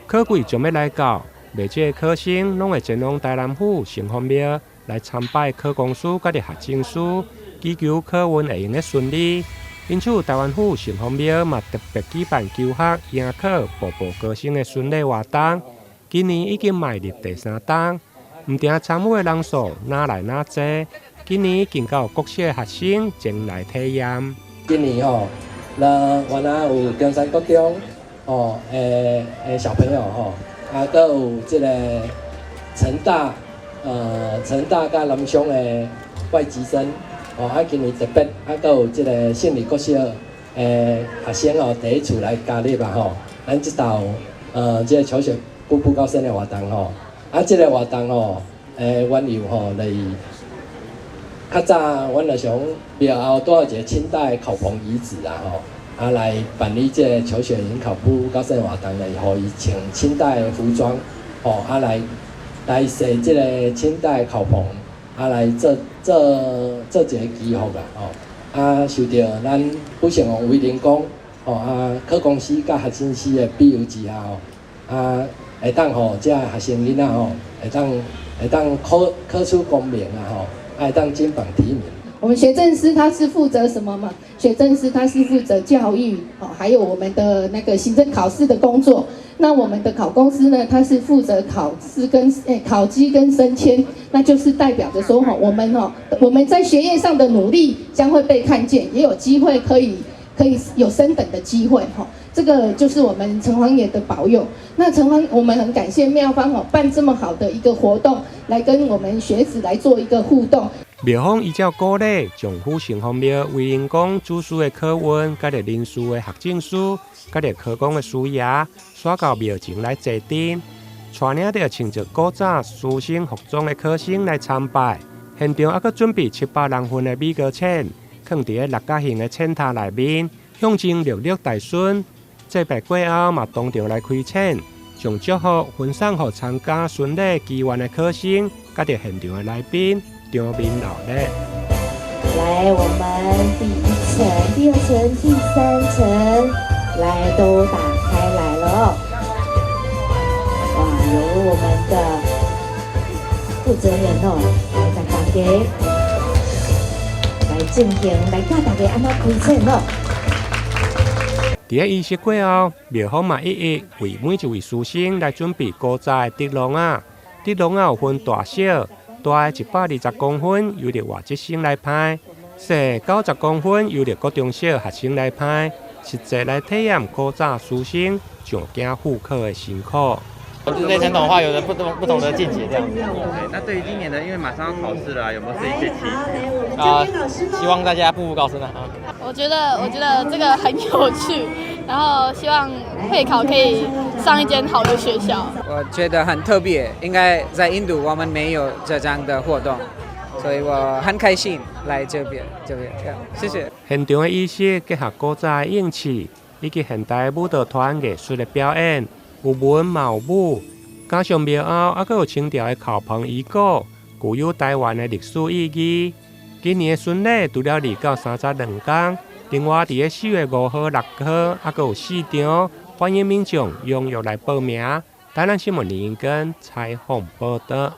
考季將欲來到，袂少的考生攏會前往台南府城隍廟來參拜考公司佮著學政司，祈求考運會用得順利。因此，台灣府城隍廟嘛特別舉辦求學迎考步步高升的巡禮活動，今年已經邁入第三冬，毋定參與的人數愈來愈濟。今年更閣有國小的學生前來體驗。今年吼，咱原來有中山國中吼的的小朋友吼，啊，閣有這個成大，成大佮南昌的外籍生，吼，啊，今年特別啊，閣有這個勝利國小的學生哦，第一次來加入啊吼，咱這道這個求學步步高升的活動吼，啊，這個活動吼，緣由吼，就是較早，阮就想廟後拄有一個清代考棚遺址啊吼，啊來辦理這個求學迎考步步高升活動，來予伊穿清代的服裝，吼啊來來設這個清代考棚，啊來做做做一個祈福啦吼，啊受著咱府城隍威靈公，吼啊考公司佮學政司的庇佑之下吼，啊會當予這學生囡仔吼，會當會當考考出功名啊吼。會當金榜題名。我們學政司他是負責什麼嘛？學政司他是負責教育，哦，還有我們的那個行政考試的工作。那我們的考公司呢，他是負責考試跟考績跟升遷，那就是代表着說，哈，我們哦，我們在學業上的努力將會被看見，也有機會可以有升等的機會，哈。這個就是我們城隍爺的保佑。那城隍，我們很感謝廟方哦，辦這麼好的一個活動，來跟我們學子來做一個互動。廟方依照古禮，將府城隍廟威靈公主事的考運，佮著人事的學政司，佮著科公的師爺，徙到廟前來坐鎮，帶領著穿著古早書生服裝的考生來參拜。現場猶閣準備700人份的米糕鉎，囥佇咧六角形的鉎塔內面，象徵六六大順。祭拜過後，嘛當場來開鉎，將祝福分送予參加巡禮祈願的考生，佮著現場的來賓，場面鬧熱。來，我們第一層、第二層、第三層，來都打開來了哦。哇，由我們的負責人哦，來帶大家來進行，來教大家按怎開鉎哦。佇咧儀式過後，廟方嘛一一為每一位師生來準備古早的竹籠仔。竹籠仔有分大小，大的120公分，由著外籍生來攀；細90公分，由著國中小學生來攀。實際來體驗古早書生上京赴考的辛苦。就是對傳統文化有着不同的見解，這樣子。那對於今年的，因為馬上要考試了，有沒有一些期許？啊，希望大家步步高升啊！我覺得這個很有趣，然後希望會考可以上一間好的學校。我覺得很特別，應該在印度我們沒有這樣的活動，所以我很開心來這邊，這邊，謝謝。現場的儀式結合古早的應試，以及現代舞蹈團藝術的表演，有文嘛有武，加上廟後猶閣有清朝的考棚遺構，具有台灣的歷史意義。今年的巡禮除了2到30兩工，另外佇咧4月5號、6號，猶閣有四場，歡迎民眾踴躍來報名。台南新聞林英根採訪報導。